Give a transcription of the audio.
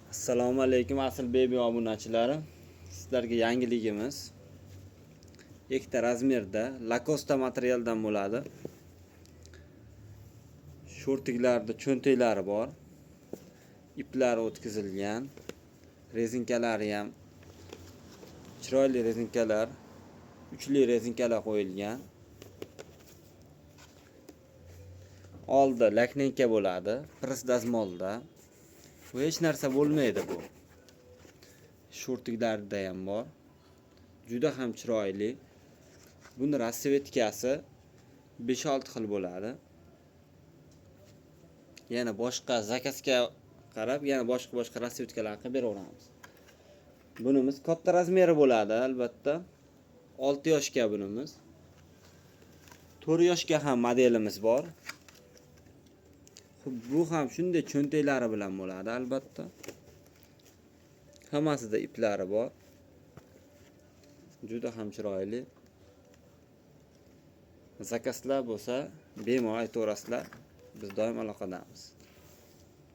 Assalomu alaykum, Asl Baby obunachilari. Sizlarga yangiligimiz. Ikkita razmerda Lacoste materialdan bo'ladi. Shortiklarda cho'ntaklari bor. Iplari o'tkazilgan. Rezinkalari ham chiroyli rezinkalar, uchli rezinkalar qo'yilgan. Oldi laknenka bo'ladi, pris dazmolda. Bu hech narsa bo'lmaydi bu. Shortiklarda ham bor. Juda ham chiroyli. Buni rasvetkasi 5-6 xil bo'ladi. Yana boshqa zakazga qarab, yana boshqa-boshqa rasvetkalar qilib beraveramiz. Bunimiz katta razmeri bo'ladi, albatta. 6 yoshga bunimiz. 4 yoshga ham modelimiz bor. Bu ham shunday cho'ntaklari bilan bo'ladi, albatta. Hammasida iplari bor. Juda ham chiroyli. Zakazlar bo'lsa, bemalol aytaverasizlar. Biz doim aloqadamiz.